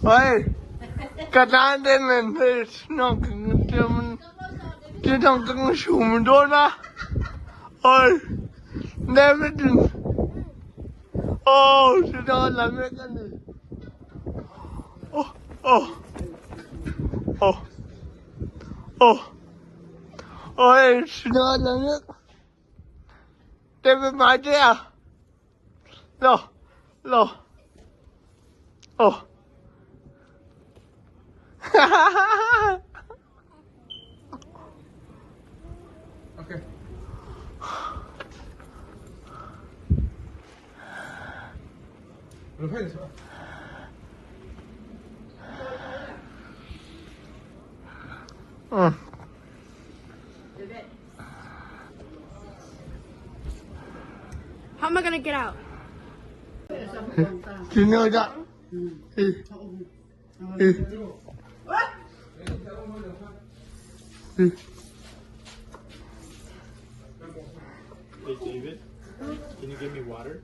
Ôi, ka tan te nen hei chinong kang sum dawn a. Ôi, David oh, chinong la mek a ni. Oh, oh, oh, oh, ôi, chinong la mek. David mai te a. Lo, lo. Oh. Okay. How am I gonna get out? Hey David, can you give me water?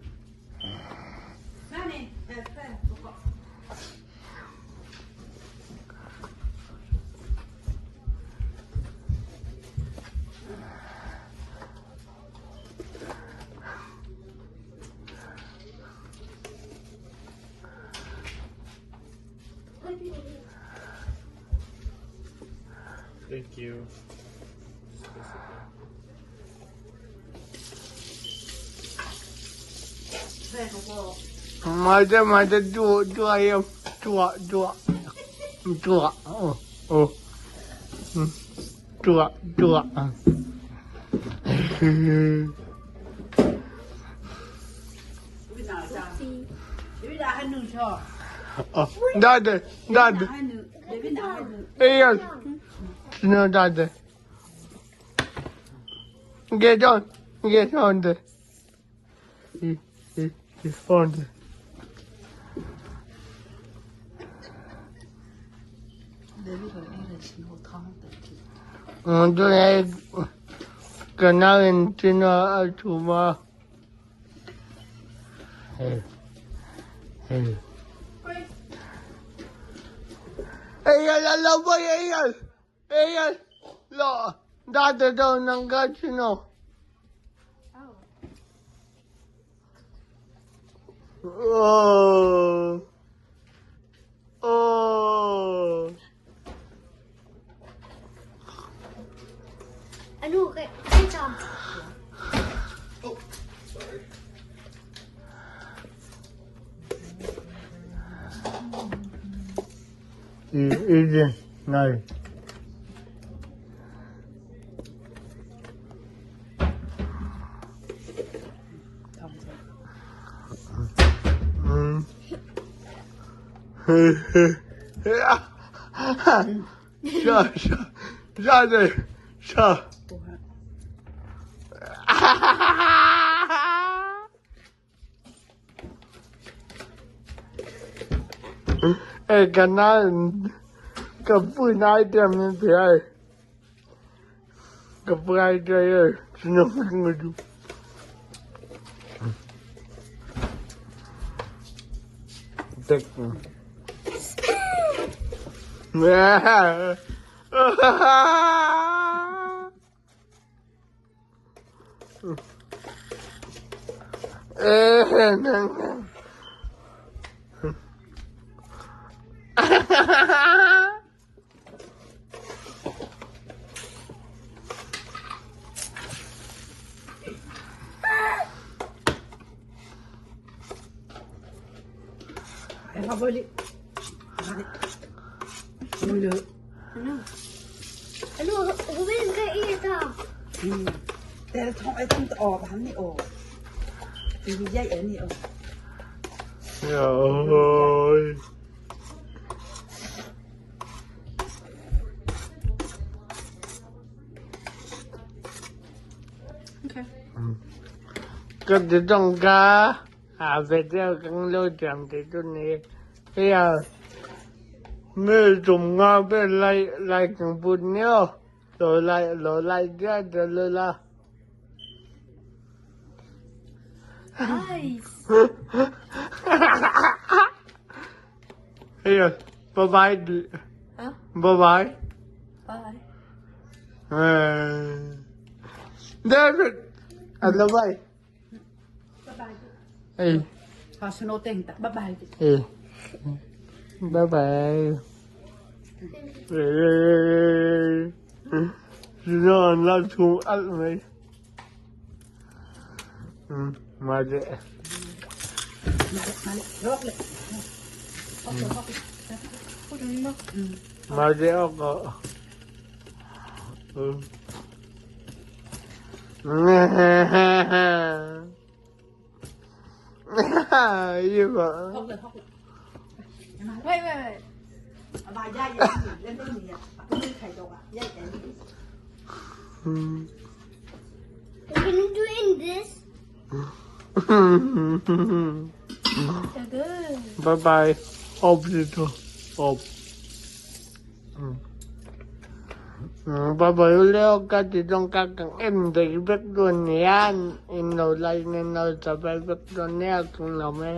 Thank you. Mada mada dua dua ayam dua dua dua oh oh dua dua. Dade dade. Eyal. No dade. Get on get on the. On the. Kanalin tuma. Hey. Hey. Eyal la boy eyal. Eyal. Lo. Dade do nangachino. Oh. Oh. Ano kay kay Oh, sorry. Easy. Nice. Sure, sure. Sure, sure. Ê, cái nó cái bữa nay đem như thế này cái bữa nay đây nó người đủ Tức. Ano? Ano? Huwin ka ita. แต่ท้องไอ้ต้องออกหันนี่ออกตีใหญ่อันนี้ออก Rồi. Okay. Cái từ trong cá à về theo cắn lôi chạm thì tôi này thế à mê trùng ngon bên lại lại càng bún nhau rồi lại ra rồi lại là Nice. Here, bye bye. Huh? Bye bye. Bye. David, hello bye. Hey, 好，是诺等的，拜拜。 hey. Bye bye. Så han la to alt med. Meget det. มาเลยรอกเลยฮอกเลยฮอกเลยพูดอย่างนี้เนาะ Meget det også. ยี่ปะ ฮอกเลยฮอกเลย Wait, wait, wait. มาย่าอย่างนี้เล่นไม่มีอ่ะไม่ไข่ดอกอ่ะย่าอย่างนี้ Can you do in this? They're good. Bye bye. Op dit op. Bye bye leo ka ti tong ka kang em de bek do nian in no lai ne no ta ba bek do nia kung no me.